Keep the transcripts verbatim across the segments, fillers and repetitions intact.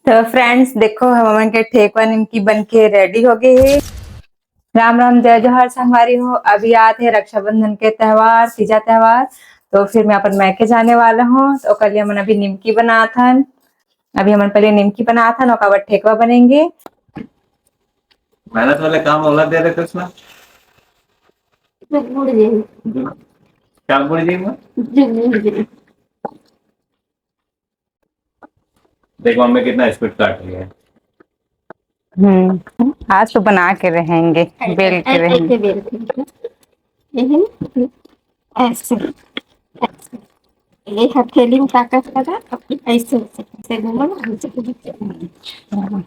तो फ्रेंड्स, देखो, हमन के ठेकवा निमकी बन के रेडी हो गए हे। राम राम, जय जोहार संगवारी हो। अभी आत हे रक्षाबंधन के त्योहार, तीजा त्योहार, तो फिर मैं अपन मायके जाने वाला हूँ। तो ओकर लिए हमन अभी निमकी बनात हन। अभी हमन पहले निमकी बनात हन, ओकर बाद ठेकवा बनेंगे। मेहनत वाले काम ओला दे रहे कृष्णा। जो बूढ़ जाए। क्या बूढ़ जाए? जो बूढ़ जाए। देखो मम्मी कितना स्पीड काट रही है। हम्म, आज तो बना के रहेंगे, बेल के रहेंगे। ऐसे बेल के, यही ना? ऐसे, ऐसे। ये हथेली में ताकत लगा, अब ऐसे, ऐसे, ऐसे घूमो ना, ऐसे घूमो।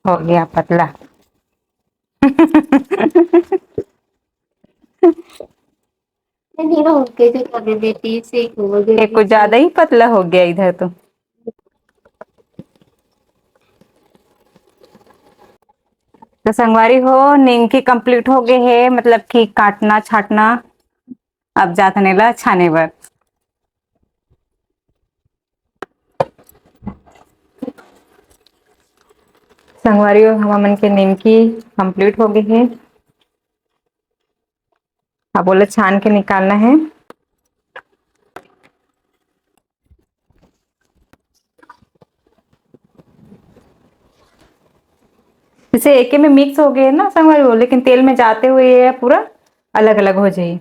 हो गया पतला। नहीं, हो गया, जो कर बेटी से हो गया। ये कुछ ज्यादा ही पतला हो गया इधर तो। तो संगवारी हो, निमकी कंप्लीट हो गए है, मतलब कि काटना छाटना। अब जात हन एला छाने बर। संगवारी हो, हमन के निमकी कंप्लीट हो गए है। अब ओला छान के निकालना है। जैसे एके में मिक्स हो गए ना संगवारी हो, लेकिन तेल में जाते हुए ये पूरा अलग अलग हो जाए।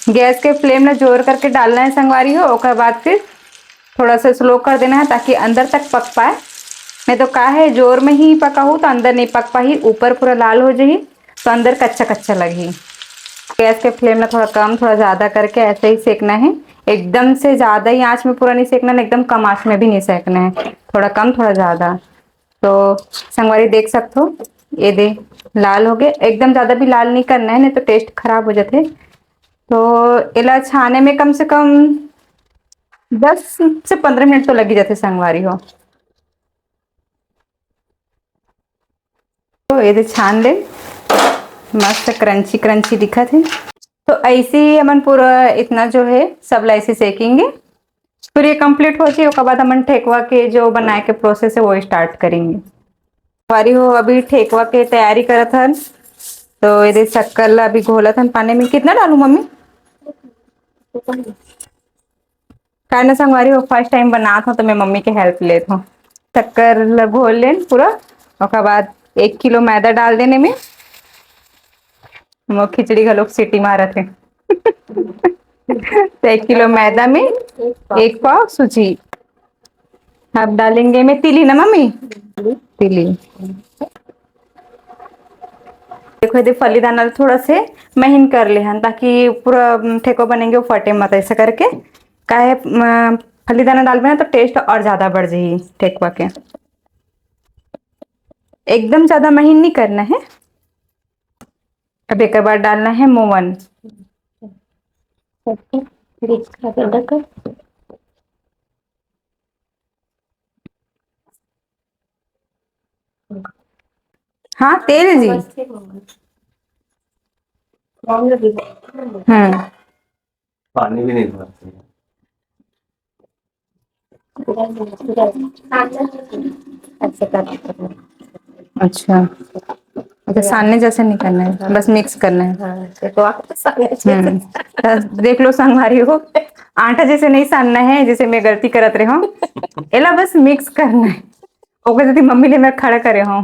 गैस के फ्लेम ला जोर करके डालना है संगवारी हो, ओकर बाद फिर थोड़ा सा स्लो कर देना है ताकि अंदर तक पक पाए। नहीं तो का है, जोर में ही पकाहू तो अंदर नहीं पक पाही, ऊपर पूरा लाल हो जाही तो अंदर कच्चा कच्चा लगही। गैस के फ्लेम ला थोड़ा कम थोड़ा ज्यादा करके ऐसे ही सेकना है। एकदम से ज्यादा ही आंच में पूरा नहीं सेकना है, एकदम कम आंच में भी नहीं सेकना है, थोड़ा कम थोड़ा ज्यादा। तो संगवारी देख सकत हो, ये दे लाल हो गए। एकदम ज्यादा भी लाल नहीं करना है, नहीं तो टेस्ट खराब हो जाते। तो एला छाने में कम से कम दस से पंद्रह मिनट तो लगी जाते संगवारी हो। तो ये दे छान ले, मस्त क्रंची क्रंची दिखत है। तो ऐसे ही हमन पूरा इतना जो है सब ला ऐसे सेकेंगे। फिर ये कंप्लीट हो जाए, ओकर बाद हमन ठेकवा के जो बनाए के प्रोसेस है वो स्टार्ट करेंगे। संगवारी हो, अभी ठेकवा के तैयारी करत हन। तो ये दे शक्कर ला अभी घोलत हन पानी में। कितना डालूं मम्मी? काय ना संगवारी हो, फर्स्ट टाइम बनात हूँ तो मैं मम्मी के हेल्प लेत हूँ। शक्कर ला घोल लेन पूरा, ओकर बाद एक किलो मैदा डाल देने में। वो खिचड़ी घलोक सीटी मारत है। तो एक किलो मैदा में एक पाव सूजी। अब डालेंगे में तिली ना मम्मी, तिली। देखो, ये फली दाना थोड़ा से महीन कर ले हन, ताकि पूरा ठेको बनेंगे वो फटे मत, ऐसा करके। काहे, अम, फली दाना डालबे ना तो टेस्ट और ज्यादा बढ़ जाही ठेकवा के। एकदम ज्यादा महीन नहीं करना है। अब एक बार डालना है मोवन। हाँ, तेल जी। हम्म। पानी भी नहीं भरते हैं। अच्छा, अच्छा, सानने जैसे नहीं करना है, बस मिक्स करना है। हाँ, देखो, आप तो सानने जैसे। हम्म। तो देख लो संगवारी हो, आटा जैसे नहीं सानना है, जैसे मैं गलती करत रहे हूँ। एला बस मिक्स करना है, ओकर जैसे मम्मी ले मैं खड़ा करे हूँ।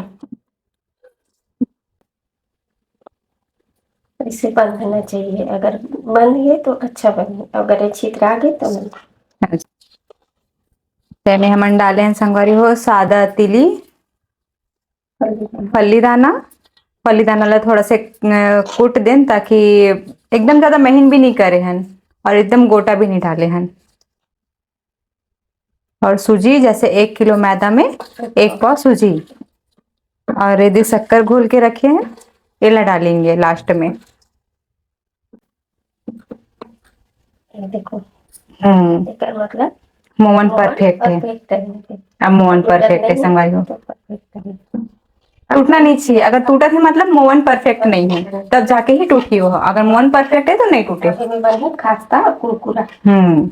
ऐसे बंधना चाहिए, अगर बंध गए तो अच्छा बने, अगर ये छितरा गए तो नहीं। तेमे हमन डाले हैं संगवारी हो सादा तिली, फल्ली दाना। फल्ली दाना ला थोड़ा से, अ, कूट देन, ताकि एकदम ज्यादा महीन भी नहीं करे हन और एकदम गोटा भी नहीं डाले हन। और सूजी जैसे एक किलो मैदा में एक पाव सूजी, और ये दे शक्कर घोल के रखे हैं, ये ला डालेंगे लास्ट में। ये देखो, हम्म। एकर मतलब मोवन मोवन परफेक्ट है। परफेक्ट है। अब मोवन अगर परफेक्ट है, नहीं संगवारी हो। तो परफेक्ट है। टूटना नहीं चाहिए। अगर टूटा थे मतलब मोवन परफेक्ट नहीं है, तब जाके ही टूटी हो। अगर मोवन परफेक्ट है तो नहीं टूटे। अभी मैं बनी खास्ता और कुरकुरा। हम्म।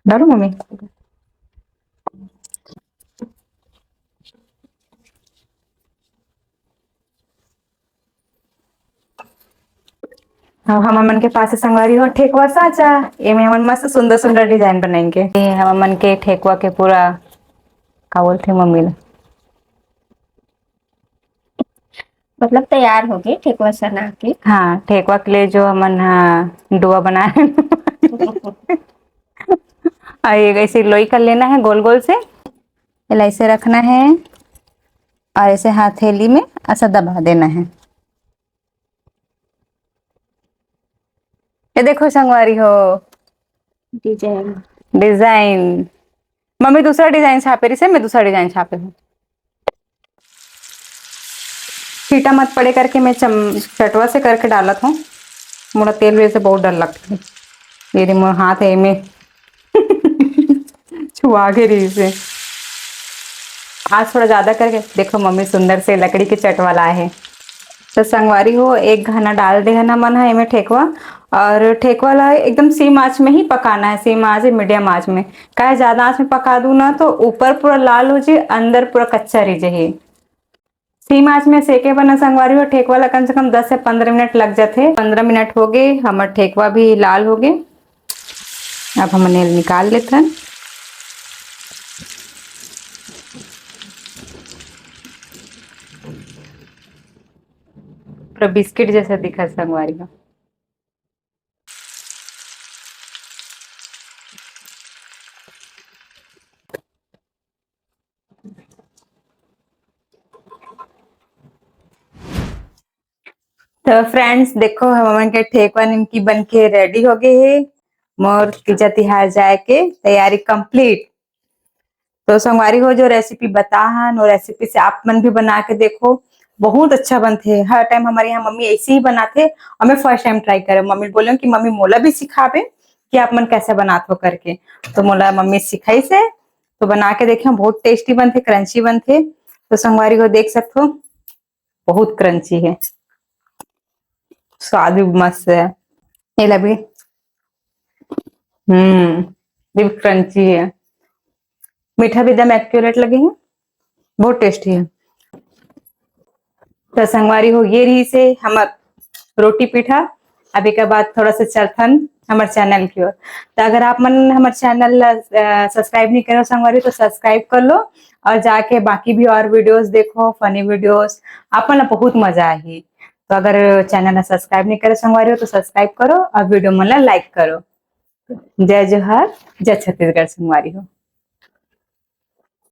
डालो मम्मी। अब हमर मन के पास से संगवारी हो ठेकवा साचा, एमे हमन मस्त सुंदर सुंदर डिजाइन बनाएंगे। ये हमर मन के ठेकवा के पूरा का बोलथे मम्मी ला, मतलब तैयार हो गए ठेकवा सना के। हाँ, ठेकवा के लिए जो हमन हा डोवा बनाए। और ये ऐसे लोई कर लेना है गोल गोल से, एला ऐसे रखना है और ऐसे हथेली में ऐसा दबा देना है। ये देखो संगवारी हो, डिजाइन। डिजाइन। मम्मी दूसरा डिजाइन छापे रही से, मैं दूसरा डिजाइन छापे हूँ। छीटा मत पड़े करके मैं चम-, चटवा से करके डालत हूँ। मोला तेल वेल से बहुत डर लगता है। ये दे मोर हाथ है, एमे छुआ के रही से। आज थोड़ा ज्यादा करके देखो, मम्मी सुंदर से लकड़ी के चटवा लाए है। तो संगवारी हो, एक घना डाल दे है ना मन है एमे ठेकवा, और ठेकवा ला एकदम सेम आंच में ही पकाना है, सेम आंच, मीडियम आंच में। काहे ज्यादा आंच में पका दू ना तो ऊपर पूरा लाल हो जाए, अंदर पूरा कच्चा रह जाए। सेम आंच में सेके बर ना संगवारी हो, ठेकवा ला कम से कम दस से पंद्रह मिनट लग जाथे। पंद्रह मिनट हो गए, हमर ठेकवा भी लाल हो गए। अब हमन एला निकाल लेथन। पूरा बिस्किट जैसा दिखत संगवारी हो। तो फ्रेंड्स, देखो, हमन के ठेकवा निमकी बन के रेडी हो गए हे। मोर तीजा तिहार जाए के तैयारी कंप्लीट। तो संगवारी हो, जो रेसिपी बता हन, वो रेसिपी से आप मन भी बना के देखो, बहुत अच्छा बनथे। हर टाइम हमारे यहाँ मम्मी ऐसे ही बनाथे और मैं फर्स्ट टाइम ट्राई करे। मम्मी बोले कि मम्मी, मोला भी सिखाबे कि आप मन कैसे बनात हो करके। तो मोला मम्मी सिखाई से, तो बना के देखे, बहुत टेस्टी बनथे, क्रंची बनथे। तो संगवारी हो, देख सकथो, बहुत क्रंची है, स्वाद भी मस्त है। ये ला भी, हम्म, भी क्रंची है, मीठा भी एकदम एक्यूरेट लगे है, बहुत टेस्टी है। तो संगवारी हो, ये रही से हमर रोटी पीठा। अब एकर बाद थोड़ा सा चलथन हमर चैनल की ओर। तो अगर आप मन हमर चैनल ला, अ, सब्सक्राइब नहीं करो संगवारी, तो सब्सक्राइब कर लो और जाके बाकी भी और वीडियोस देखो, फनी वीडियोस, आप मन ला बहुत मजा आही। तो अगर चैनल ला सब्सक्राइब नहीं करे संगवारी हो, तो सब्सक्राइब करो और वीडियो मन ला लाइक करो। जय जोहार, जय छत्तीसगढ़ संगवारी हो।